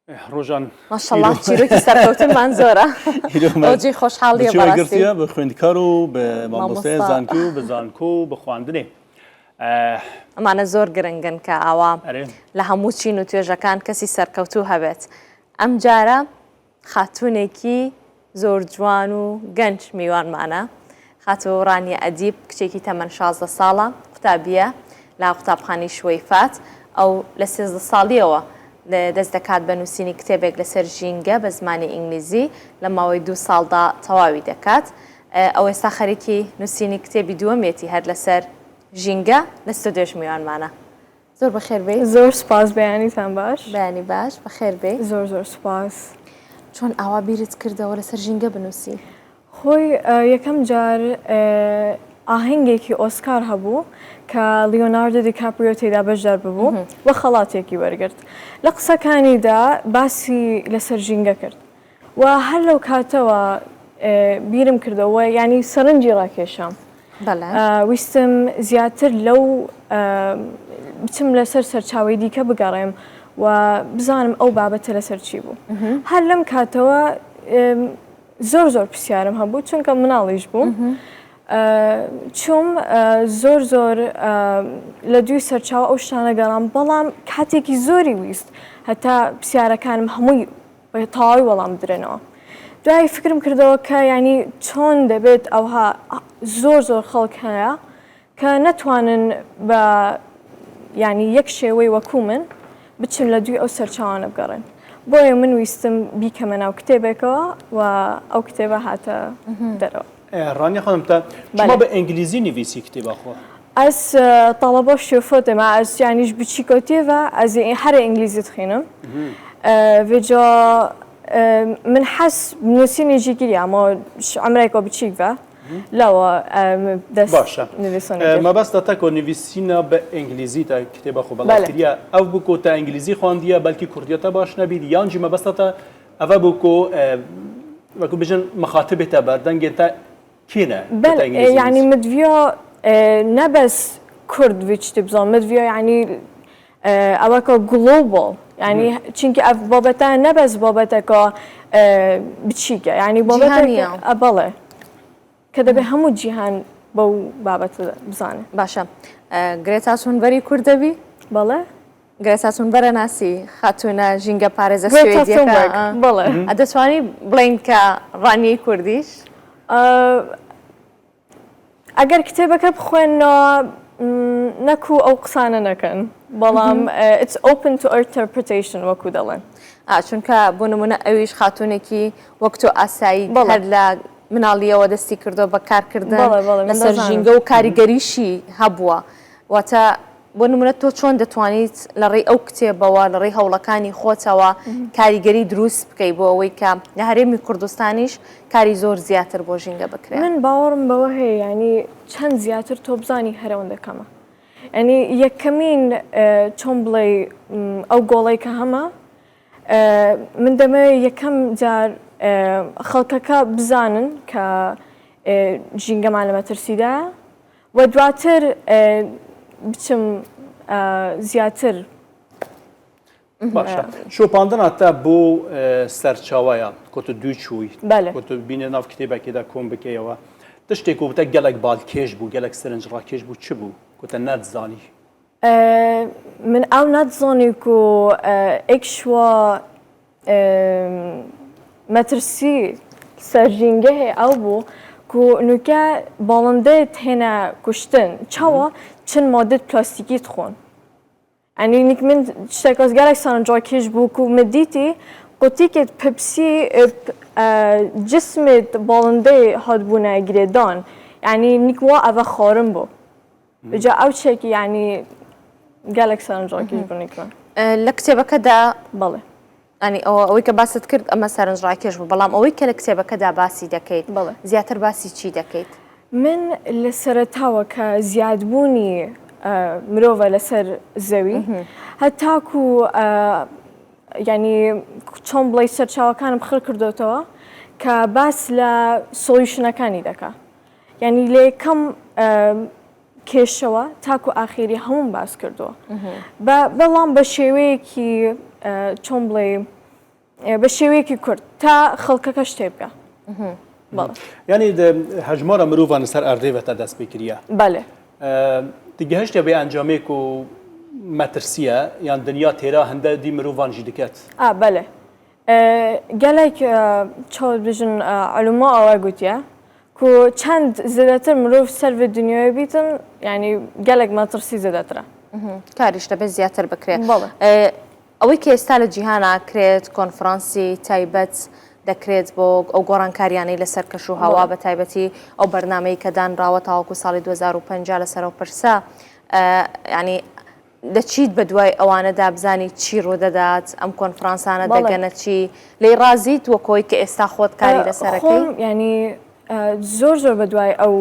ڕۆژان ماشەڵا چیرۆکی سەرکەوتنمان زۆرە ئەو جێی خۆشحاڵیە بەڕاستی گرتیە بە خوێندکار و بە مامۆستای زانکۆ و بە زانکۆ و بە خواندنێ. ئەمانە زۆر گرنگن کە ئاوا لە هەموو چین و توێژەکان کەسی سەرکەوتوو هەبێت. ئەمجارە خاتوونێکی زۆر جوان و گەنج میوانمانە، خاتوو ڕانیە ئەدیب کچێکی تەمەن 16 ساڵە، قوتابییە لە قوتابخانەی شوەیفات، ئەو لە 13 ساڵییەوە دەست دەکات بە نووسینی کتێبێک لەسەر ژینگە بە زمانی ئینگلیزی، لە ماوەی دوو ساڵدا تەواوی دەکات. ئەو ئێستا خەریکی نووسینی کتێبی دووەمیەتی هەر لەسەر ژینگە، لە ستۆدیۆش میوانمانە. زۆر بەخێر بێی. زۆر سوپاس بەیانیتان باش. بەیانی باش بەخێر بێی. زۆر زۆر سوپاس. چۆن ئاوا بیرت کردەوە لەسەر ژینگە بنووسی؟ خۆی یەکەم جار ئاهەنگێکی ئۆسکار هەبوو کە لیۆناردۆ دیکاپریۆ تێیدا بەشدار ببوو و خەڵاتێکی وەرگرت. لە قسەکانیدا باسی لەسەر ژینگە کرد. و هەر لەو کاتەوە بیرم کردەوە یانی سەرنجی ڕاکێشام ویستم زیاتر لەو بچم لەسەر سەرچاوی دیکە بگەڕێم و بزانم ئەو بابەتە لەسەر چی بوو هەر لەم کاتەوە زۆر زۆر پرسیارم هەبوو چونکە مناڵیش بووم چوم زۆر زۆر لە دوی سەرچاوە ئەو شتانە گەڕام بەڵام کاتێکی زۆری ویست هەتا پرسیارەکانم هەمووی بە تەواوی وەڵام بدرێنەوە. دوایی فکرم کردەوە کە یانی چۆن دەبێت ئەوها زۆر زۆر خەڵک هەیە کە نەتوانن بە یانی یەک شێوەی وەکوو من بچن لە دووی ئەو سەرچاوانە بگەڕێن. بۆیە من ویستم بیکەمە ناو کتێبێکەوە و ئەو کتێبە هاتە دەرەوە. ڕانیە خانم تە چما بە ئینگلیزی نویسی کتێبا خۆ؟ ئەز تەڵەبە شێفۆتێ مە ئەز یانیش بچیکۆتێ ڤە ئەز هەرێ ئینگلیزی دخینم ڤێجا من حەز نووسینی ژی کریە مە عمرێکۆ بچیک ڤە لەوە دەست باشە نویسۆنی کرد. مەبەستە تە کۆ نویسینا بە ئینگلیزی تە کتێبە خۆ بەڵاو کریە ئەو بوو کۆ تە ئینگلیزی خواندیە بەلکی کوردیە تە باش نەبیت یان ژی مەبەستە تە ئەڤە بوو کۆ وەکو بژن مخاتبێ تە بەردەنگێ تە کێنە بەل یانی مدڤیا نە بەس کورد ویچتی بزان مدڤیا یانی ئەوەکە گڵۆبڵ یانی چونکی ئەف بابەتە نە بەس بابەتەکە بچیکە یانی بابەتە بەڵێ کە دەبێ هەموو جیهان بەو بابەتە بزانێ. باشە گرێتا تونبەری کورد دەبی؟ بەڵێ. گرێتا تونبەرە ناسی خاتوونە ژینگە پارێزە سوێدیەکە؟ بەڵێ. دەتوانی بڵێین کە ڕانیەی کوردیش؟ ئەگەر کتێبەکە بخوێننەوە نەکو ئەو قسانە نەکەن بەڵام it's open to interpretation وەکو دەڵێن. چونکە بۆ نمونە ئەویش خاتوونێکی وەک تۆ ئاسایی هەر لە مناڵیەوە دەستی کردووە بە کارکردن لەسەر ژینگە و کاریگەریشی هەبووە واتە بۆ نمونە تۆ چۆن دەتوانیت لە ڕێی ئەو کتێبەوە لە ڕێی هەوڵەکانی خۆتەوە کاریگەری دروست بکەی بۆ ئەوەی کە لە هەرێمی کوردستانیش کاری زۆر زیاتر بۆ ژینگە بکرێت؟ من باوەڕم بەوە هەیە یانی چەند زیاتر تۆ بزانی هەر ئەوەندە کەمە یانی یەکەمین چۆن بڵێی ئەو گۆڵەی کە هەمە من دەمەوێت یەکەم جار خەڵکەکە بزانن کە ژینگەمان لە مەترسیدایە و دواتر بچم زیاتر. باشە شۆپاندنا تە بۆ سەرچاوەیە کۆ تو دوو چووی کۆ تو بینە ناو کتێبەکێدا کۆم بکەیەوە تشتێک و بتە گەلک بالکێش بوو گەلک سەرنج ڕاکێش بوو چ بوو کۆتە نەتزانی؟ من ئەو نەتزانی کو ئێکشوا مەترسی سەر ژینگەهێ ئەو بوو کو نوکە باڵندەێ تێنە کوشتن چاوا چن مادەێ پلاستیکی دخۆن ئەنی نیک من شتێکاس گەلەک سەرنجڕاکێش بوو کو من دیتی قوتیکێت پپسی جسمێت باڵندەێ هاتبوونە گرێدان یعنی نیک وا ئەڤە خارن بوو جا ئەو چێکی یعنی گەلەک سەرنجڕاکێش بوو نیک من. لە کتێبەکەدا بەڵێ. یانی ئەوە ئەوەی کە باست کرد ئەمە سەرنجڕاکێش بوو بەڵام ئەوەی کە لە کتێبەکەدا باسی دەکەیت بەڵێ. زیاتر باسی چی دەکەیت؟ من لە سەرەتاوە کە زیادبوونی مرۆڤە لەسەر زەوی هەتاکو یانی چۆن بڵێی سەرچاوەکانم خڕ کردۆتەوە کە باس لە solution ەکانی دەکا یانی لە یەکەم کێشەوە تاکو ئاخیری هەمووم باس کردووە بەڵام بە شێوەیەکی چۆن بڵێ. بە شێوەیەکی کورت تا خەڵکەکەش تێبگا. بەڵێ. یانی هەژمارە مرۆڤان لەسەر ئەردێ ڤە تا دەست پێ کریە. بەلێ. ت گەهشتە ڤێ ئەنجامێ کو مەترسیە یان دنیا تێرا هندە دی مرۆڤان ژی دکەت؟ ئا بەلێ. گەلێک چاوە بژن علوما ئەوە گوتیە کو چەند زێدەتر مرۆڤ سەر ڤێ دنیاێ بیتن یانی گەلێک مەترسی زێدەترە. کاریش دەبێت زیاتر بکرێ. بەڵێ. ئەوەی کە ئێستا لە جیهانا کرێت کۆنفرانسی تایبەت دەکرێت بۆ ئەو گۆڕانکاریانەی لەسەر کەش و هەوا بە تایبەتی ئەو بەرنامەی کە دانراوە تاوەکو ساڵی 2050 لەسەر ئەو پرسە ینی دەچیت بە دوای ئەوانەدا بزانی چی ڕوودەدات ئەم کۆنفرانسانە دەگەنە چی لی ڕازیت وەکۆی کە ئێستا خۆت کاری لەسەرەکەی ینی زۆر زۆر بە دوای ئەو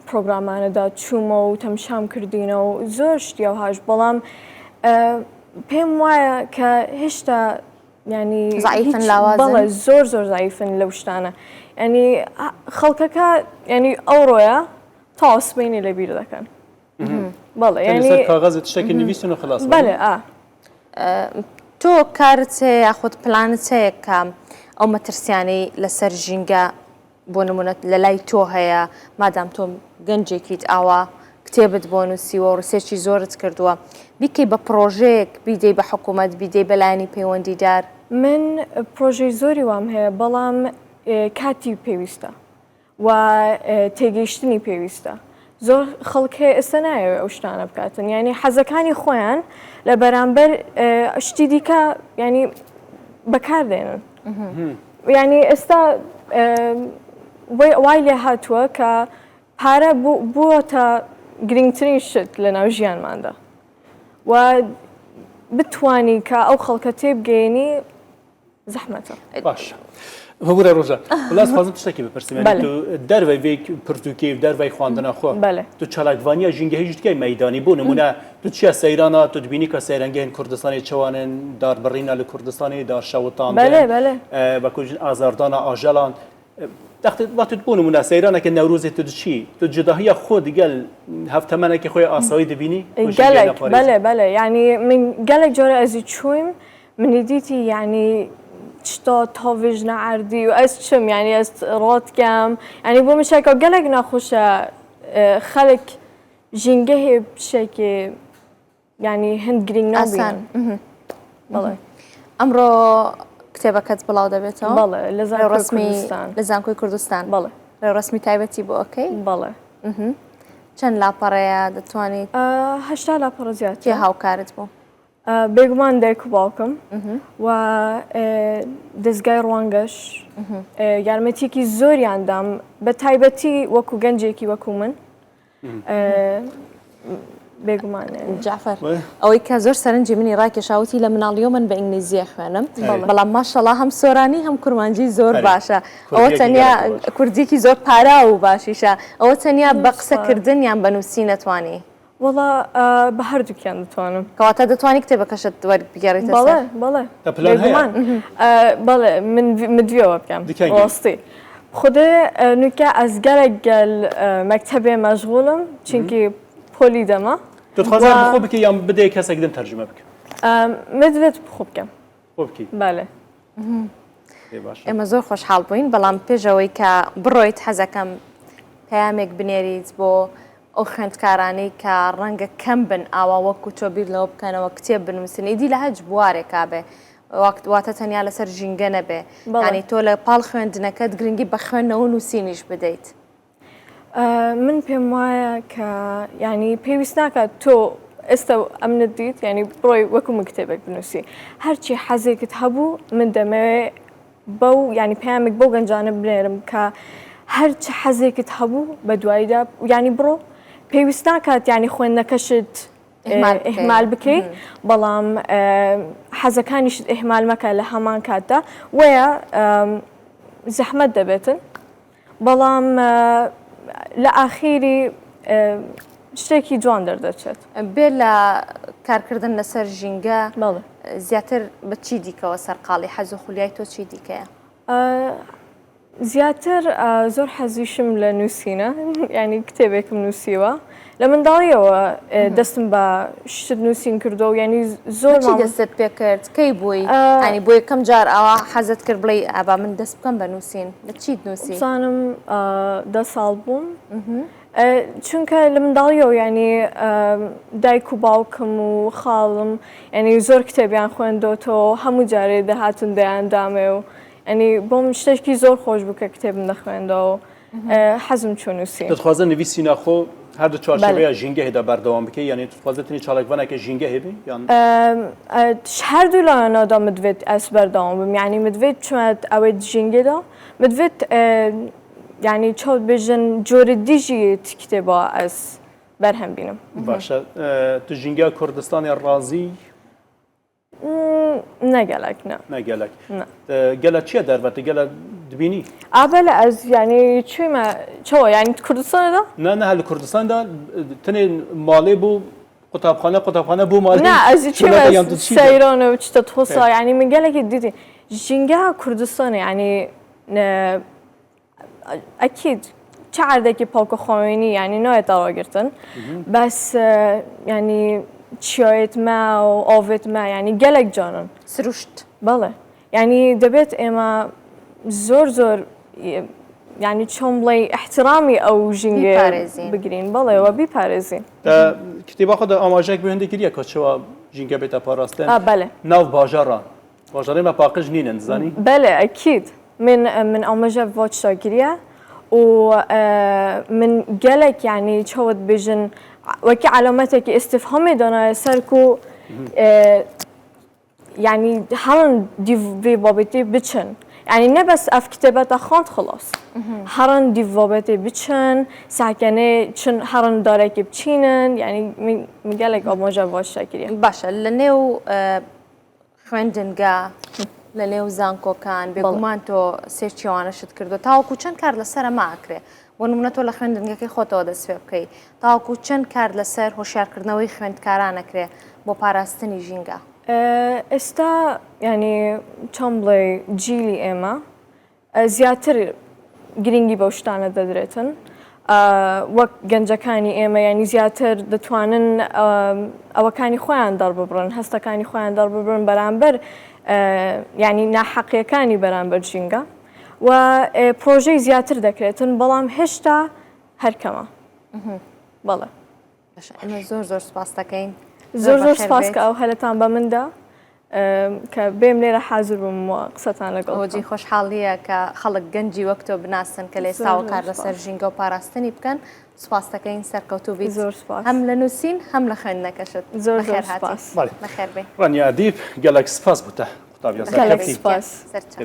پرۆگرامانەدا چوومە و تەمشام کردینە و زۆر شتی ئەوهاش بەڵام پێم وایە کە هێشتا ینی زعیفن لاوازن بەڵێ زۆر زۆر زعیفن لەو شتانە ینی خەڵکەکە ینی ئەوڕۆیە تا سبەینێ لەبیر دەکەن بەڵێ ینی کاغەزە تشتێکی نویسن و خلاص بەڵێ ئا تۆ کارت هەیە یاخود پلانت هەیە کە ئەو مەترسیانەی لەسەر ژینگە بۆ نمونە لە لای تۆ هەیە مادام تۆ گەنجێکیت ئاوا کتێبت بۆ نووسیوە و research ی زۆرت کردووە بیکەی بە پڕۆژەیەک بیدەی بە حکوومەت بیدەی بە لایەنی پەیوەندیدار؟ من پرۆژەی زۆری وام هەیە بەڵام کاتی پێویستە و تێگەیشتنی پێویستە زۆر خەڵک هەیە ئێستا نایەوێ ئەو شتانە بکاتن یعنی حەزەکانی خۆیان لە بەرامبەر شتی دیکە ینی بەکاردێنن یعنی ئێستا وای لێ هاتووە کە پارە بووەتە گرنگترین شت لە ناو ژیانماندا و بتانی کە ئەو خەڵکە تێبگەێنی زەحمەتە. باشە ببورە ڕۆژە وڵا خوازم تشتێکی بپرسم یعنی تو دەروەی وێ پرتوکی و دەروەی خواندنا خۆ تو چالاکوانیە ژینگەهیش دکەی مەیدانی بۆ نمونە تو چیە سەیرانە تو دبینی کە سەیرانگەهên کوردستانی چوانن دار بڕینە لە کوردستانی دار شەوتاندن بەلێ بەلێ وەکو ئازاردانە ئاژەڵان وەختی وەختی بۆ نمونە سەیرانەکە نەورۆزێ تو دچی تو جداهیە خۆ دگەل هەفتەمەنێکی خۆی ئاسایی دبینی گەلێک بەلێ بەلێ یعنی من گەلێک جۆرە ئەزی چوویم منی دیتی یعنی چتا تاویژنە عەردی و ئەز چم یعنی ئەز ڕاتکەم یعنی بۆ من شەکا گەلێک ناخۆشە خەلک ژینگەهێ بشێکێ یعنی هەند گرینگ ئاسان بەڵێ ئەمڕۆ کتێبەکەت بڵاو دەبێتەوە بەڵێ لە ڕسمی لە زانکۆی کوردستان بەڵێ ڕێوڕەسمی تایبەتی بۆ ئەکەی بەڵێ چەند لاپەڕەیە دەتوانیت هەشتا لاپەڕە زیاتر کێ هاوکارت بوو بێگومان دایک و باوکم و دەزگای ڕوانگەش یارمەتیەکی زۆریان دام بە تایبەتی وەکو گەنجێکی وەکو من بێگومان جعفر ئەوەی کە زۆر سەرنجی منی ڕاکێشاوتی لە مناڵیەوە من بە ئینگلیزیە خوێنم بەڵام ماشەڵا هەم سۆرانی هەم کورمانجی زۆر باشە ئەوە تەنیا کوردیکی زۆر پارا و باشیشە ئەوە تەنیا بە قسەکردن یان بە نووسی نەتوانی وەڵا بە هەردووکیان دەتوانم. کەواتە دەتوانی کتێبەکەشت وەربگێڕیتە سەر؟ بەڵێ بەڵێ تە پلان هەیە؟ بێگومان بەڵێ من مدویەوە بکەم دکەنگی؟ ڕاستی خودێ نوکە ئەز گەلەک گەل مەکتەبێ مەشغوڵم چونکی پۆلی دەمە تۆ دخوازی هەر بخۆ بکەی یان بدەی کەسێک دن تەرجمە بکە؟ مدوێت بخۆ بکەم. خۆ بکەی؟ بەلێ. ئێمە زۆر خۆشحاڵ بووین بەڵام پێش ئەوەی کە بڕۆیت حەزەکەم پەیامێک بنێریت بۆ ئەو خوێندکارانەی کە ڕەنگە کەم بن ئاوا وەکو تۆ بیر لەوە بکەنەوە کتێب بنووسن ئیدی لە هەچ بوارێکا بێ واتە تەنیا لەسەر ژینگە نەبێ ینی تۆ لە پاڵ خوێندنەکەت گرنگی بە خوێندنەوە نووسینیش بدەیت. من پێم وایە کە ینی پێویست ناکات تۆ ئێستا ئەمنت دیت ینی بڕۆی وەکو من کتێبێک بنووسی هەرچی حەزێکت هەبوو من دەمەوێ بەو ینی پامێک بۆ گەنجانە بنێرم کە هەرچ حەزێکت هەبوو بە دواییدا ینی بڕۆ پێویست ناکات ینی خوێندنەکەشت ئیهمال بکەیت بەڵام حەزەکانیشت ئیهمال مەکە لە هەمان کاتدا وەیە زەحمەت دەبێتن بەڵام لە ئاخیری شتێکی جوان دەردەچێت. بێ لە کارکردن لەسەر ژینگە زیاتر بە چی دیکەوە سەرقاڵی حەز و خولیای تۆ چی دیکەیە؟ زیاتر زۆر حەزیشم لە نووسینە یعنی کتێبێکم نووسیوە لە منداڵیەوە دەستم بە شت نووسین کردو و ینی زۆر چی دەستت پێ کرد کەی بووی ینی بۆ یەکەم جار ئاوا حەزت کرد بڵێ ئابا من دەست بکەم بە نووسین لە چیت نووسی زانم دە ساڵ بووم چونکە لە منداڵیەوە ینی دایک و باوکم و خاڵم ینی زۆر کتێبیان خوێندۆتەوە هەموو جارێ دەهاتن دەیاندامێ و یانی بۆم شتێکی زۆر خۆش بوو کە کتێبم دەخوێندەوە حەزم چوو نووسین. دەتخوازە نویسینا خۆ هەر دە چوارچێوەیە ژینگەهێ دا بەردەوام بکەی یانی دەتخوازە تنی چالاکڤانەکە ژینگەهێ بی یان؟ هەردوو لایەنەدا مدڤێت ئەس بەردەوام بم یانی مدڤێت بچمە ئەوێت ژینگەدا مدڤێت یانی چاوت بێژن جۆرە دیژی کتێبا ئەس بەرهەم بینم. باشە تو ژینگە کوردستانێ ڕازی؟ نە گەلەک نە. نە گەلەک. گەلە چیە دەرڤە تو گەلە دبینی؟ ئا بەلە ئەز یانی چویمە چەوە یانی کوردستاندا؟ نا نا لە کوردستاندا تنێ ماڵێ بوو قوتابخانە قوتابخانە بوو ماڵێ نا ئەز چویمە سەیرانە و چتە تۆسا یانی من گەلەکی دیدی ژینگە کوردستانە یانی ئەکید چ عەردێکی پاک و خاوێنی یانی نایەتە ڕاگرتن بەس یانی چیایت مە و ئاوێت مە یانی گەلێک جانن سروشت بەڵێ یانی دەبێت ئێمە زۆر زۆر یانی چۆن بڵێ احترامی ئەو ژینگەیە بگرین بەڵێ وە بیپارێزین کتێبا خۆدا ئاماژەیەک بۆ هێندێک کردیە کە چۆ ژینگە بێتە پاراستن بەڵێ ناو باژەڕان باژەڕێ مە پاقژ نینن دزانی؟ بەلێ ئەکید من من ئاماژە ڤا چشتا کریە و من گەلەک یعنی چاوت بێژن وەکی عەلامەتێکی ئیستفهامێ دانایە سەر کو یعنی هەرن دی ڤێ بابەتێ بچن یعنی نە بەس ئەف کتێبە تا خواند خلاص هەرن دی بابەتێ بچن ساکەنێ چن هەرن دارێکی بچینن یعنی من گەلێک ئاماژە ڤا چشتا کریە. باشە لە نێو خوێندنگا لە نێو زانکۆکان بێگومان تۆ سێرچی ئەوانەشت کردو تاوەکو چەند کار لەسەر ئەمە ئەکرێ بۆ نمونە تۆ لە خوێندنگەکەی خۆتەوە دەست پێ بکەی تاوەکو چەند کار لەسەر هۆشیارکردنەوەی خوێندکاران ئەکرێ بۆ پاراستنی ژینگە؟ ئێستا یانی چۆن بڵێی جیلی ئێمە زیاتر گرینگی بەو شتانە دەدرێتن وەک گەنجەکانی ئێمە ینی زیاتر دەتوانن ئەوەکانی خۆیان دەرببڕن هەستەکانی خۆیان دەرببرن بەرامبەر ینی ناحەقیەکانی بەرامبەر ژینگە و پرۆژەی زیاتر دەکرێتن بەڵام هێشتا هەرکەمە بەڵێ باشە ئێمە زۆر زۆر سپاس دەکەین زۆر زۆر سپاس کە ئەو هەلتان بە مندا کە بێم لێرە حازر بووم و قسەتان لەگەڵ ئەوە جێی خۆشحاڵییە کە خەڵک گەنجی وەک تۆ بناسن کە لە ئێستاوە کار لەسەر ژینگە و پاراستنی بکەن سپاس دەکەین سەرکەوتوو بیت زۆر سپاس هەم لە نووسین هەم لە خوێندنەکەشت زۆر زۆر سپاس بەخێر بێی ڕەنیا ئەدیب گەلەک سپاس بۆ تە قوتابیان سەرکەوتی سەرچاو.